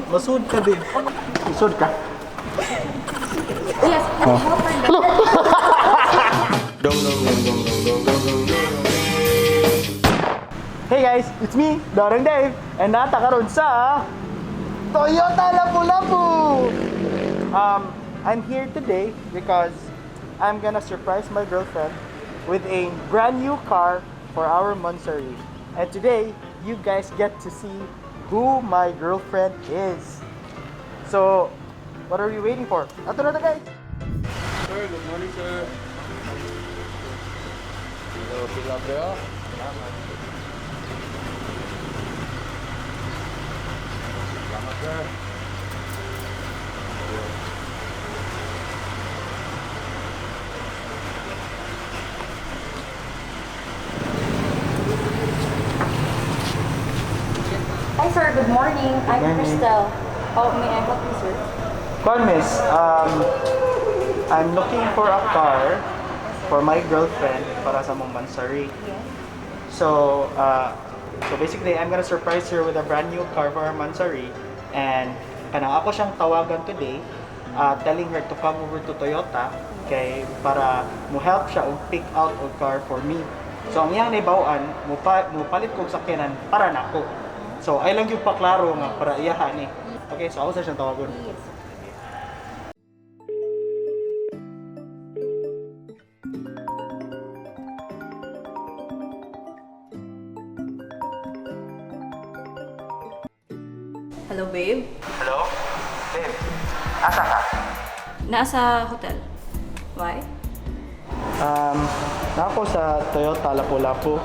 Masud ka din. Masud ka. Yes, oh. Help her. Hey guys, it's me, Darren Dave, and nata karon sa Toyota Lapu-Lapu! I'm here today because I'm gonna surprise my girlfriend with a brand new car for our monthsary. And today, you guys get to see who my girlfriend is. So, what are we waiting for? Ato na ta, guys! Sir, good morning, sir. Hello, Pilabrio. Salamat. Salamat, sir. Hi sir, good morning. I'm morning. Christelle. Oh, may I help you, sir? Con miss, I'm looking for a car for my girlfriend para sa mong mansari. Yes. So basically, I'm gonna surprise her with a brand new car for her mansari. And kanang ako siyang tawagan today, telling her to come over to Toyota kay para mo help siya og pick out og car for me. So ang iyang naibaw-an, mo palit kog sakyanan para nako. So ay lang yung paklaro nga para iyahan ni. Okay, so ako sa siyang tawagon. Yes, sir. Hello, babe. Hello? Babe, asa ka? Nasa hotel. Why? Nako sa Toyota Lapu-Lapu.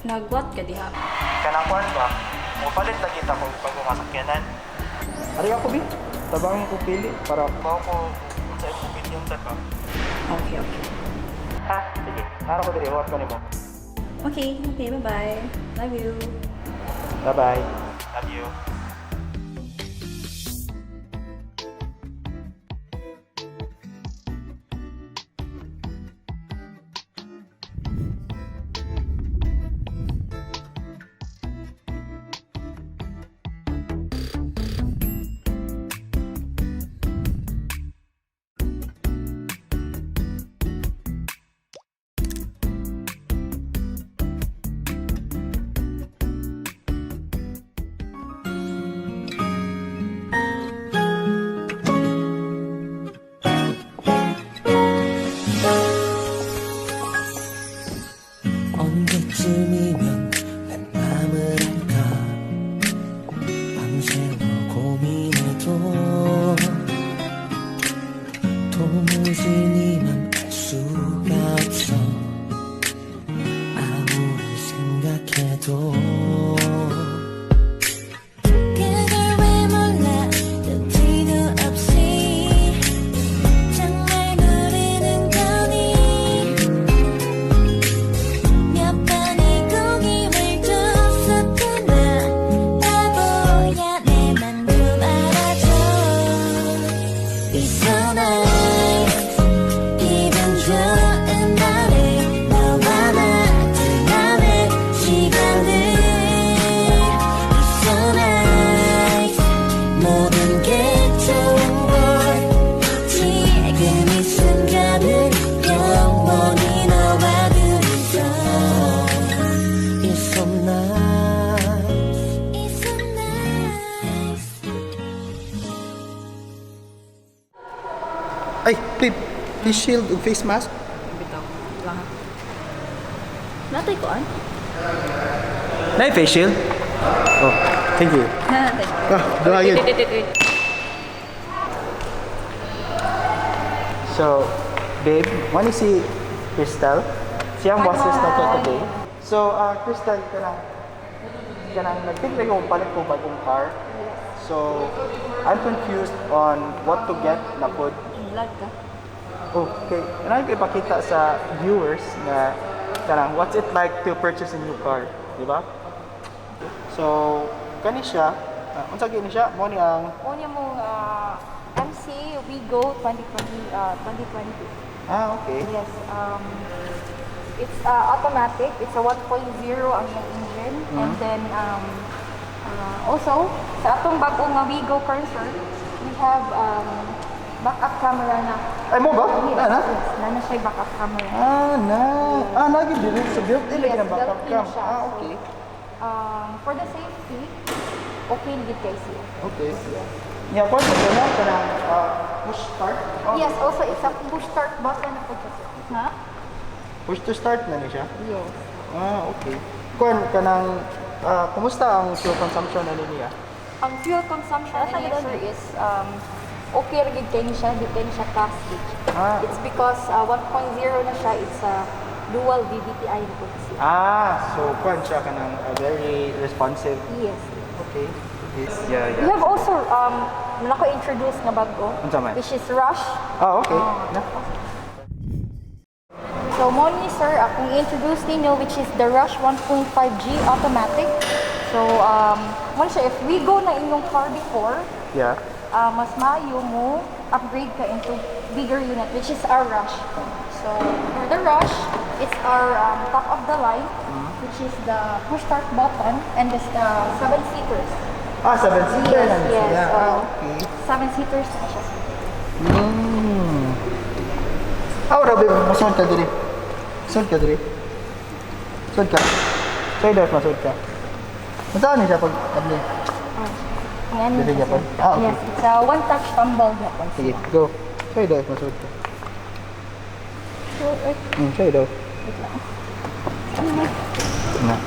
Nagwat ka diha. Kanang kuan ba? Mupalit lagi ta kog bagong masakyanan. Ari ako bi. Tabang ko pili para pa ko unsa imong opinion sa ka. Okay. Ha? Sige. Naro ko diri huwat ko nimo. Okay, bye-bye. Love you. Bye-bye. Love you. 언제쯤이면 내 맘을 알까. 밤새워 고민해도 도무지 네맘 알 수가 없어. 아무리 생각해도 그걸 왜 몰라. 눈치도 없이 정말 모르는 거니. 몇 번의 고김을 줬었구나. 바보야, 내 맘 좀 알아줘. It's so nice. 기분 좋은 날에 너와 나 둘만의 시간들. It's so nice. 모든 게 좋은 걸. 지금 이 순간은 영원히 너와 둘이서. It's so nice. It's so nice. Ay, babe. Face shield ug face mask. Bitaw. Lang ha. Natay ko an? Nay face shield. Oh, thank you. Natay. Ah, duha Wait, yun. wait, wait, wait. So, babe, wanna see Crystal? Siyang bosses na to today. So, Crystal, kanang nag-think lang yung palit ko bagong car. So, I'm confused on what to get na pod. Vlog ka. Okay, and ko ipakita sa viewers na kanang what's it like to purchase a new car, di ba? So, kani siya, unsa gini siya? Mo ni ang Unya mong MC Wigo 2020, 2022. Ah, okay. Yes, it's automatic. It's a 1.0 ang iyang engine. And then, Also, sa atong bag-o nga Wigo car, sir, we have backup camera na. Ay mo ba? Yes, Na na? yes, na na siya backup camera. Ah, na. Ah, lagi dili. So built-in lagi Yes, ng backup built-in cam. na siya. Ah, okay. So, for the safety, okay gid kay siya. Okay. Nya ko sa na kanang push start. Oh, Yes, also it's a push start button na po siya, sir. Ha? Push to start na ni siya. Yes. Ah, okay. Kuan kanang kumusta ang fuel consumption ani niya? Ang fuel consumption niya, sir, is okay ra gid kay ni siya, di kay ni siya costly. Ah. It's because 1.0 na siya, it's a dual VVTi na po siya. Ah, so kuan siya kanang very responsive. Yes. Okay. Yeah, We have also nako-introduce nga bago, Unsa man? which is Rush. Ah, okay. Na. So mo ni sir, akong i-introduce ninyo which is the Rush 1.5G automatic. So mo ni siya, if we go na inyong car before, mas maayo mo upgrade ka into bigger unit which is our Rush. So for the Rush, it's our top of the line, which is the push start button and this seven seaters. Ah, seven seater Yes, na ni yes. siya. Ah, Oo. okay. Seven seaters na siya, sir. Ah, wala babe, masud ka diri. Sud ka diri. Sud ka. Say daw masud ka. Unsa ni siya pag abli? Ngayon Dili siya, gyapon? sir. Ah, okay. Yes, it's a one touch tumble gyapon. Sige, go. Say daw masud ka. So, wait, Say daw. wait lang. Na.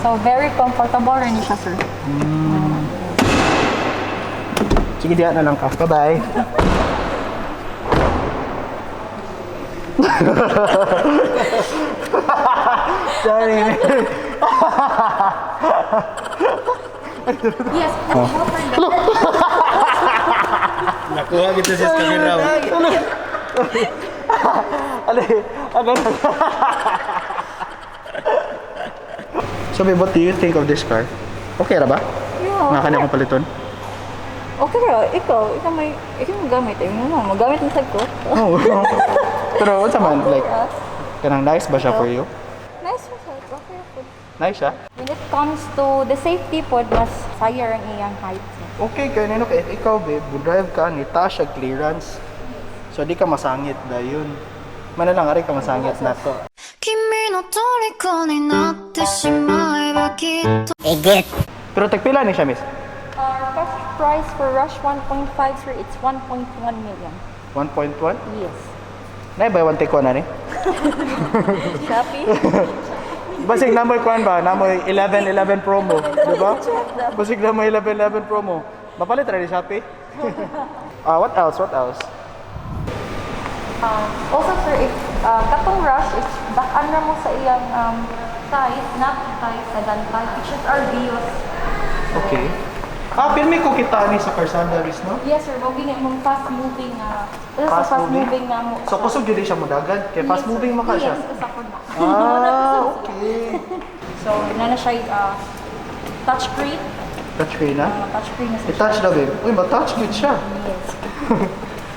So very comfortable rin siya, sir. Sige, diyan na lang ka. Bye-bye. Sorry. Yes, and helper. Nakuha kita sa camera. Ano? Ano? So, babe, what do you think of this car? Okay ra ba? Yeah. Nga kanya akong paliton? Okay ra, ikaw may, ikaw magamit. Ay mo na, magamit mo sad ko. Oo. Pero, unsa man, like, kanang nice ba siya for you? Nice siya, sir. Okay po. Nice siya? When it comes to the safety pod, mas higher ang iyang height, sir. Okay, kaya nino, kaya ikaw, babe, drive ka, ni taas siya clearance. So, di ka masangit dayon. Mana lang, ari ka masangit na to. 君の虜になってしまえばきっと Pero tagpila ni siya, miss? Our cash price for Rush 1.5, sir, it's 1.1 million. 1.1? Yes. Nay, buy one take one, ani? Shopee. Basig namoy kuan ba? Namoy 11-11 promo, di ba? Basig namoy 11-11 promo. Mapalit ra ni Shopee. Ah, what else? What else? Also, sir, if katong Rush, if back-an ra mo sa iyang size, not size, sedan type, which is our Vios. Okay. Ah, pirmi ko kita ni sa Carsanda, miss, no? Yes, sir, mao gini mong fast moving na Fast fast moving? moving na mo. So kusog jud siya modagan kay fast Yes, sir. moving maka siya. Yes, usa po na. Ah, okay. So, na na siya touch screen. Touchscreen na? Touch screen na siya. I-touch na, babe. Uy, ma-touch gud siya. Yes.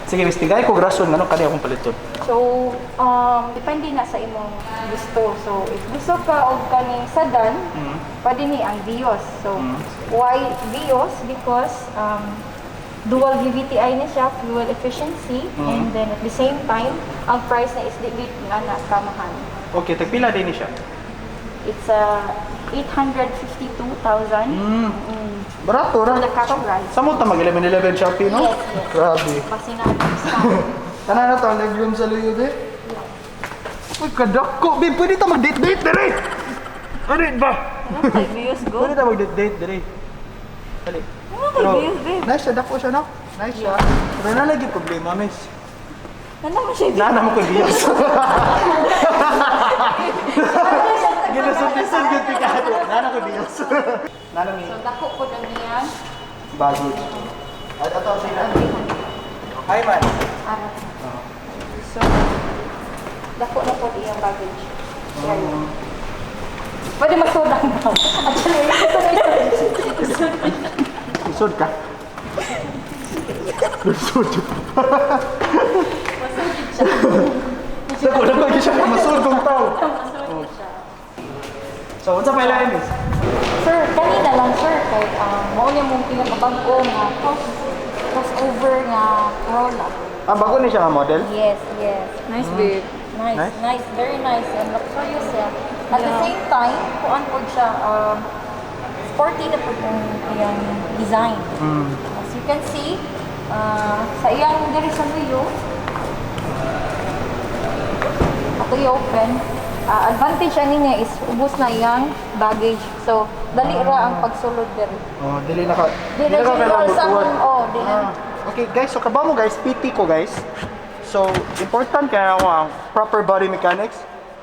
Sige, miss, tigay ko rason nganong kani akong paliton. So, depende na sa imong gusto. So, if gusto ka og kaning sedan, pwede ni ang Vios. So, why Vios? Because dual VVTi na siya, fuel efficiency, and then at the same time, ang price na is di gid nga na kamahal. Okay, tagpila din ni siya. It's 852,000. Barato ra. For the cash price. Sa mo ta mag 11-11 Shopee, no? Yes. Grabe. Kasi nga, discount. Tanan na to ang legroom sa luyo, be. Uy, kadako, babe. Pwede ta mag-date-date dire. Ano ba? Kay Vios go. Pwede ta mag-date-date dire. Dali. Ano kay Vios, babe? Nice siya, dako siya, no? Nice siya. Pero na lagi problema, miss. Ano mo siya? Na naman ko Diyos. Ginasod-lisod yung tikato. Na ko Diyos. Na mi So, dako po na niya. baggage. At ato sila. Hi, man. Ara. So, dako na po iyang baggage. Carry. Pwede magsuod ang bag. Actually, ito na ito. Lisod ka. Lisod. Masugid siya. Dako na ba siya masud kong tao. Masugid siya. So, unsa pa ilain, miss? Sir, kanina lang sir, kay mao ni mong pinakabag-o nga crossover nga Corolla. Ah, bago ni siya nga model? Yes. Nice, babe. Nice, Nice. nice, very nice and luxurious siya. At the same time, kuan po siya, sporty na po ang iyang design. As you can see, sa iyang diri sa luyo, ako i-open, advantage ani niya is ubos na iyang baggage. So, dali ra ang pagsulod diri. Oh, dili na ka. Dili na ka siya kailangan sa magtuwad. oh, dili. Ah, okay guys, so kabaw mo guys, PT ko guys. So, important kaya ako ang proper body mechanics.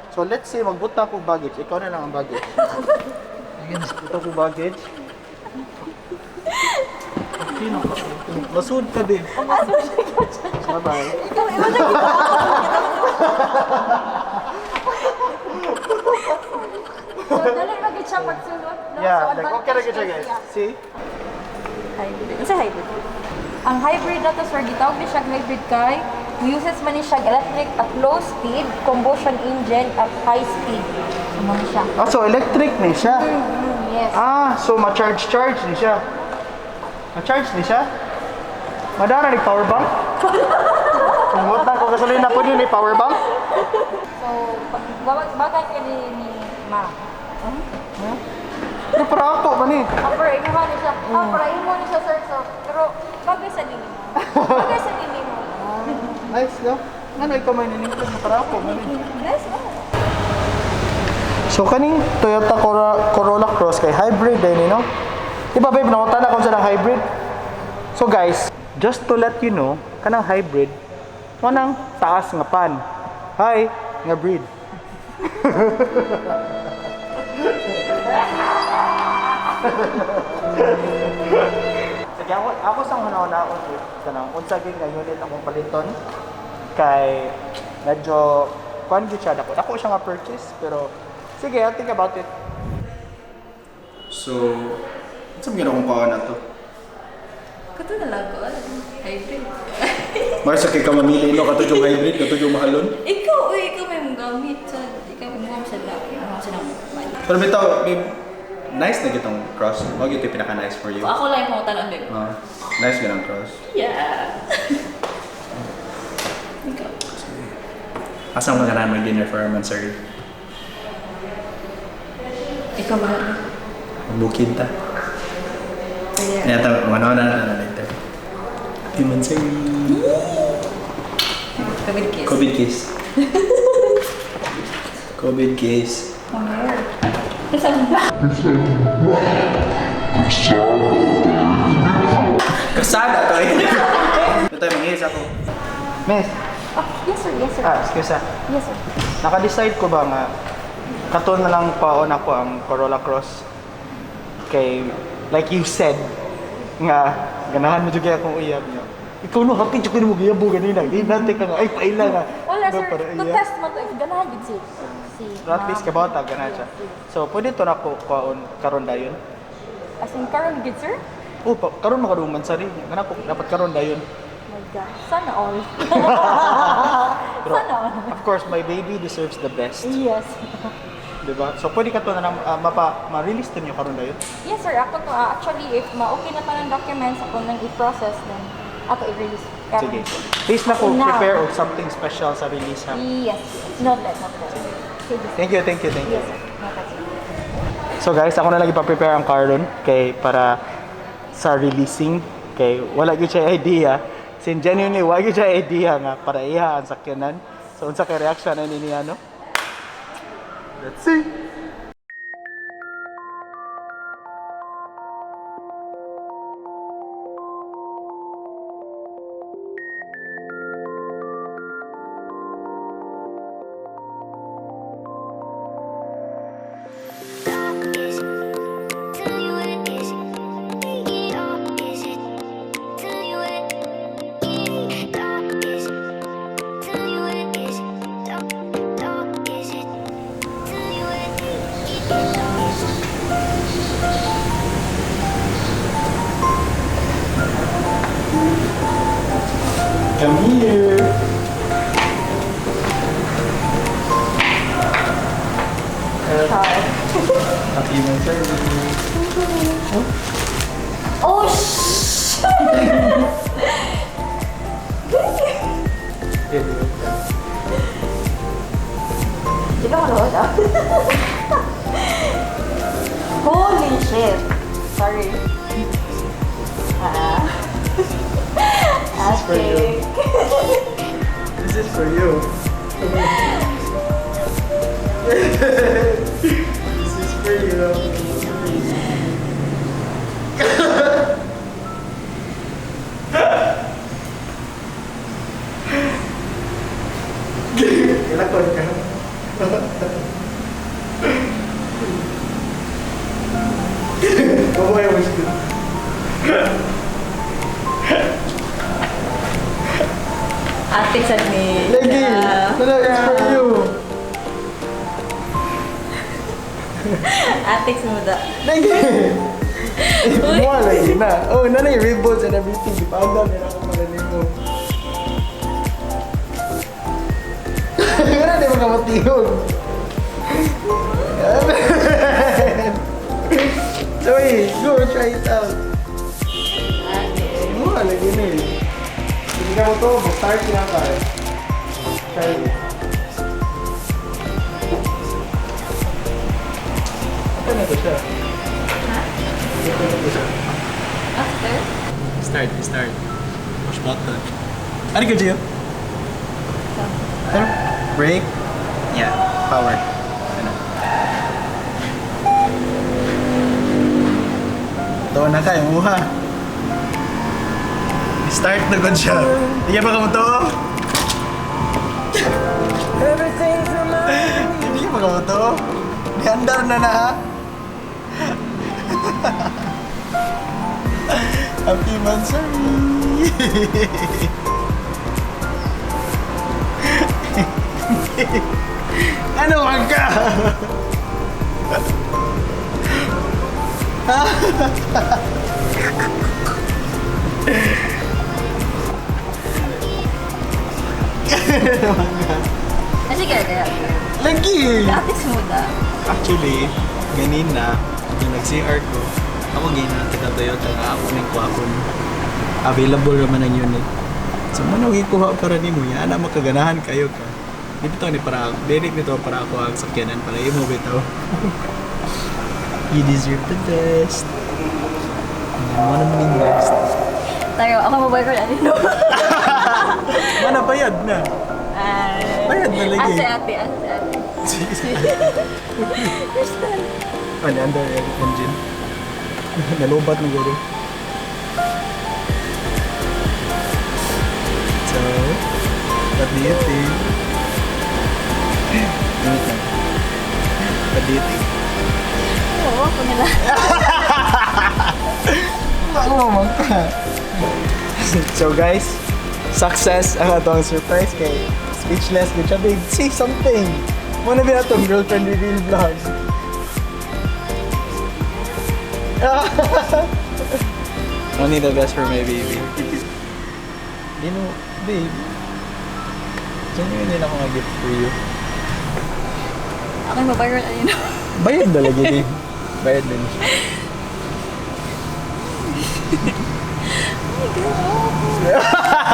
So, let's say magbutang ko baggage. Ikaw na lang ang baggage. Butang ko baggage. Okay na ka. Masud ka din. Bye-bye. So, dali ra gid siya pagsulod. No? Yeah, So, like okay ra advantage gyud siya guys. siya. See? Hybrid. Ano sa hybrid? Ang hybrid na to sir, gitawag ni siya hybrid kay uses man ni siya electric at low speed, combustion engine at high speed. So mo ni siya. Ah, so electric ni siya. Yes. Ah, so ma-charge-charge ni siya. Ma-charge ni siya? Madara ni power bank? Kung butang ko gasolina po ni power bank? So pag bagay kay ni ma. Pero para ako man eh. Ah, para imuha ni siya. Ah, para imo ni siya sir. So, pero bagay sa nini mo. Bagay sa nini mo. Nice, no? Ano ikaw may niningkod na para ako man eh. Nice one. So kaning Toyota Corolla Cross kay hybrid din no? Di ba babe, nangutan na kung sa ng hybrid? So guys, just to let you know, kanang hybrid, manang taas nga pan. Hi, nga breed. Sige, ako sa una-una kanang unsa gyud nga unit akong paliton kay medyo kuan gyud siya dako. Dako siya nga purchase pero sige, I'll think about it. So, unsa man gyud akong kuha na to? Kato na lang ko. Hybrid. Marsa kay ka mamili no kato yung hybrid, kato yung mahalon. Ikaw, uy, ikaw may mong gamit. Sa, ikaw may mong sa laki. Ang sa nang Pero bitaw, babe, nice na gitong cross. Mao gyud yung pinaka nice for you. Ako lang yung pangutan babe. Ah, nice gyud ang cross. Yeah. Ikaw. Asa mo ganahan mag dinner for our mansari? Ikaw ba? Magbukid ta. Yeah. Kaya ta, manaw na na later. Happy mansari. COVID kiss. COVID kiss. COVID kiss. Kasada to eh. Ito tayo manghihis ako. Miss, Ah, yes sir, yes sir. ah, excuse ah. Yes sir. Naka-decide ko ba nga katon na lang paon ako ang Corolla Cross kay like you said nga ganahan mo jud kay akong uyab niyo. Ikaw no happy jud ko nimo giyabo ganina. Di natin ka nga ay paila nga. Wala No, sir, para to iya. test mo to if ganahan gid si Pero at least ma'am. kabaw ta ganahan siya. So pwede to na ko kuhaon karon dayon. As in karon gid sir? Oh, pa, karon makarungan sa rin. Gana ko dapat karon dayon. My gosh, sana all. Pero, Sana all. of course, my baby deserves the best, Yes. 'di ba? So pwede ka to na lang, mapa ma-release to niyo karon dayon. Yes sir, ako to actually if ma-okay na tanan documents ako nang i-process then ato i-release. Karon. Sige. Please na ko Now. prepare og something special sa release ha. Yes. Noted, noted. Sige. Thank you, thank you, thank you. Yes sir. Noted. Sir. So guys, ako na lang ipa-prepare ang car ron kay para sa releasing kay wala gyud siya idea. Sin genuinely wala gyud siya idea nga para iya ang sakyanan. So unsa kay reaction ani niya no? Let's see. Come here. Happy anniversary. Sorry. Ah. This is for you. This is for you. This is for you. Ilakon ka. Kamu yung wish ko. Ate sa ni. Lagi! No, it's for you. Ate mo da. Lagi! Mo lagi na. Oh, na na yung ribbons and everything. Di pa ang dami na ako para nimo. Wala di ba ka matihog? Sorry, go try it out. Mo lagi na eh. Hindi ka mo to, mag-start na ka eh. Try it. Ito na to siya. Ito na to siya. After? Start, start. Push button. Ano ka, Gio? Ano? Brake? Yeah, power. Ano? Ito na kayo, muha. Start na gud siya. Hindi pa ka mo to? Hindi pa ka mo to? Diandar na na ha? Happy Mansari! Ano man ka? Ah, sige, kaya. Lagi! Ate mo da. Actually, ganina, yung nag-CR ko, ako gina, taga Toyota nga ako ning kuha available raman ang unit. So mo nang ikuha para nimo ya, ana makaganahan kayo ka. Di bitaw ni para dili bitaw para ako ang sakyanan para imo bitaw. You deserve the best. And mo naman yung best. Tayo, ako maboyfriend ano no? Mana bayad na. Ah. Bayad na lagi. Ate, ate, ate, ate. Ano, under engine. Nalubat na guro. So, what do you think? Wait lang. What do you think? Oo, ako nila. Ako man ka. So guys, success ang atong surprise kay speechless gud siya, babe. Say something. Mo na ba atong girlfriend reveal vlog? Only the best for my baby. You know, babe, genuine din ako nga gift for you. Ako yung maboyfriend ano no? Bayad na lagi ni. Bayad na siya.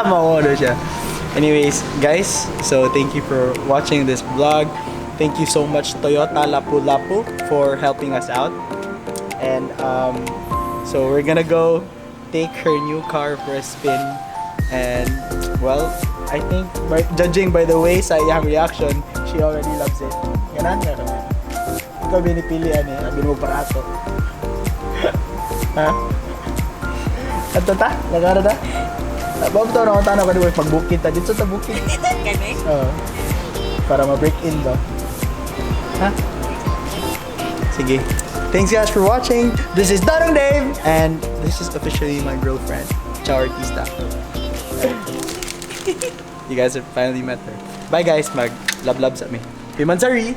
Mawodo siya. Anyways, guys, so thank you for watching this vlog. Thank you so much, Toyota Lapu-Lapu, for helping us out. And so we're gonna go take her new car for a spin. And well, I think judging by the way sa iyang reaction, she already loves it. Ganahan ka kami. Ikaw binipili ani, sabi mo para ato. Ha? Ato ta? Nagara ta? Bago to na tanaw ka di pagbukid ta dito sa bukid. Kani? Oo. Para ma-break in ba? Ha? Sige. Thanks guys for watching. This is Dadong Dave and this is officially my girlfriend, Chao Artista. You guys have finally met her. Bye guys, mag love love sa me. Pimansari!